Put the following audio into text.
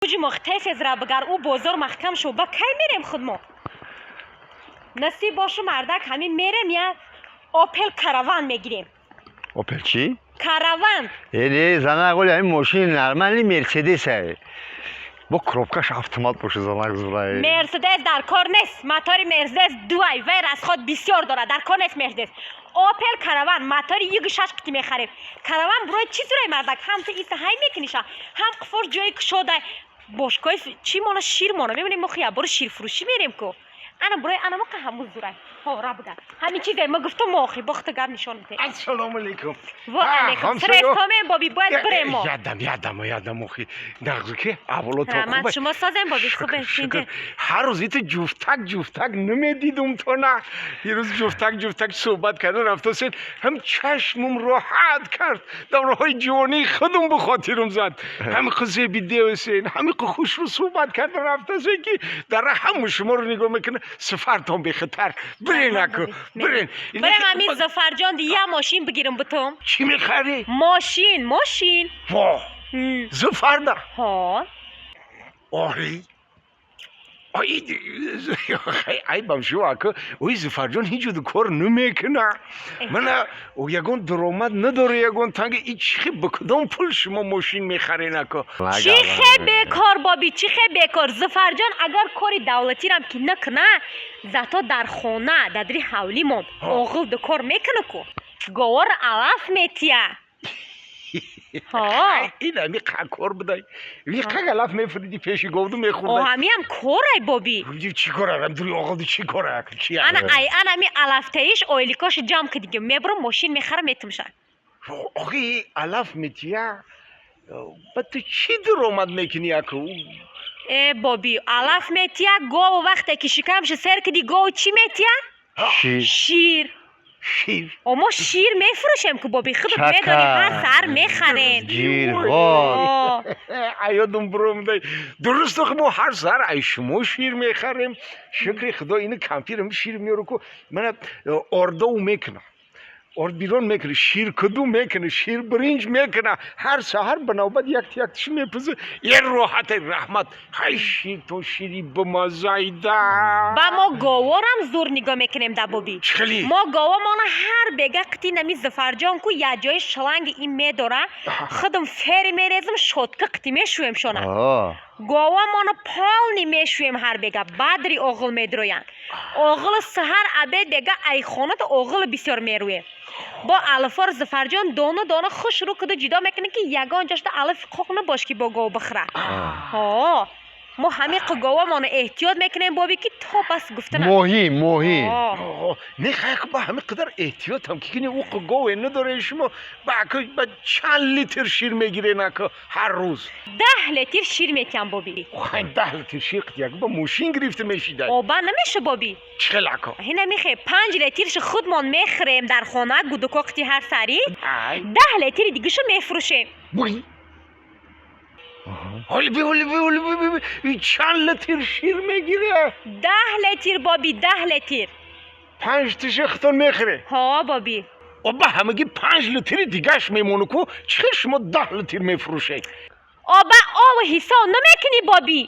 Куҷи мо тез ра бигар, ӯ бозор маҳкам шуд. Ба кай мерем худмо? Насиб бошу, мардак, ҳамин мерем, як Опел Караван мегирем. Опел чӣ? Караван. Э, не, занак, оли ҳамин мошини нормальный Мерседес ай. Бо коробкаш автомат боша, занак, зурай. Мерседес дар кор нест, мотори Мерседес дуай, вай расход бисёр дорад, дар кор нест Мерседес. Опел Караван мотори 1,6 қити мехарем. Караван бурои чӣ зурай, мардак? Ҳам ту иса ҳай мекуниша, ҳам қуфош ҷои кушодай, бошгоҳи чӣ мона, шир мона мебинем. Мо хиябори ширфурӯшӣ мерем ку, ана бурои ана моқа ҳамун зурай. Ҳо, ра бигар, ҳамин чизе ма гуфтум, мо охи бохта гап нишон бидем. Ассалому алайкум. Во алайкум. Срестомем, боби, бояд бирем мо. Ядам, ядам, ядам, охи. Нағзу ки аҳволото? Раҳмат, шумо созем, боби, хубе? Шукр. Ҳар рӯз ито ҷуфтак ҷуфтак намедидум то на. Ирӯз ҷуфтак ҷуфтак суҳбат карда рафтосен, ҳам чашмум роҳат кард. Давраҳои ҷувонии худум ба хотирум зад. Ҳами қизеби девсен, ҳами хушрӯ суҳбат карда рафтасен, ки дар ҳаму шуморо нигоҳ мекунад, сафартон бехатар. Бирен аку, бирен. Бирем, ҳамин Зафарҷон, я мошин бигирам бутум. Чӣ мехарӣ? Мошин, мошин. Во, Зуфарда? Ҳо. Оҳи, айбам шу ака, ой, Зуфарҷон ҳеҷ кор намекуна. Мана ягон даромад надора, ягон танга. И чӣ, ба кудом пул шумо мошин мехарен, ака? Чӣ хе бекор, боби, чӣ хе бекор? Зуфарҷон агар кори давлатирам ки накуна, зато дар хона, дадри ҳавлимон оғил дукор мекуна ку, говор алаф метия. Ҳо. Ин ами кор будай? Қак алаф мефуриди пеши говду, мехӯрдай. Ҳамиам корай, боби. Чӣ кора дури оғилду, чӣ кора, чи? Ана ай ана ми алафтаиш ойликоши ҷамъ ки дига мебурам, мошин мехарам, метумша. Охи, алаф метия, ба ту чӣ даромад мекунӣ, аку? Э, боби, алаф метия гов, вақте ки шикамши сер киди, гов чӣ метия? Шир. Шир. Шир. О, мо шир мефурӯшем ку, боби, худат Чака. медонӣ, ҳар саҳар мехарем. Ҷирғот. О. Аёдум буромдай, дуруст, охи, мо ҳар саҳар ай шумо шир мехарем, шукри худо. Ини кампирам шир меёру ку, мана ордоу мекуна, ордбирон мекуна, ширкуду мекуна, ширбиринҷ мекуна, ҳар саҳар ба навбат якти яктиш мепуза. Е, роҳате, раҳмат, ҳай, шир то шири бимазайда. Ба мо говорам зур нигоҳ мекунем да, боби. Чӣ хеле? Мо говомона ҳар бега қити нами Зафарҷон ку як ҷои шланги ин медора, худам фери мерезам, щётка қити мешӯем шона. Говамона полный мешӯем ҳар бега, бадри оғил медроянд. Оғили саҳар, обед, бега айхонада оғили бисёр мерӯем. Бо алафор Зафарҷон дона дона хушрӯ куда ҷудо мекунем, ки ягон ҷошта алафи қоқ набош, ки бо гов бихӯра. Ҳо, мо ҳамин говамона эҳтиёт мекунем, боби, ки то бас гуфтана. Моҳӣ, моҳӣ. Ҳо. Не, хайк, ба ҳамин қадар эҳтиётам ки кини, ӯ гове надоре шумо, ба ака, ба чанд литр шир мегирен, ака, ҳар рӯз? 10 литр шир метиҳам, боби. Хай, 10 литр шир як ба мошин гирифта мешидай. Оба намеша, боби. Чӣ хел, ака? Ҳина мехе, 5 литрши худмон мехӯрем дар хона, гудуко қити ҳар сари. Ай. 10 литри дигишо мефурӯшем. Буй, ҳоли би, ҳоли би, ҳоли би, би, чанд литр шир мегире? 10 литр, боби, 10 литр. Панҷ тиша худтон мехӯре? Ҳо, боби. Оба, ҳамагӣ 5 литри дигаш мемону ку, чӣ хел шумо 10 литр мефурӯшед? Оба, ову ҳисоб намекунӣ, боби.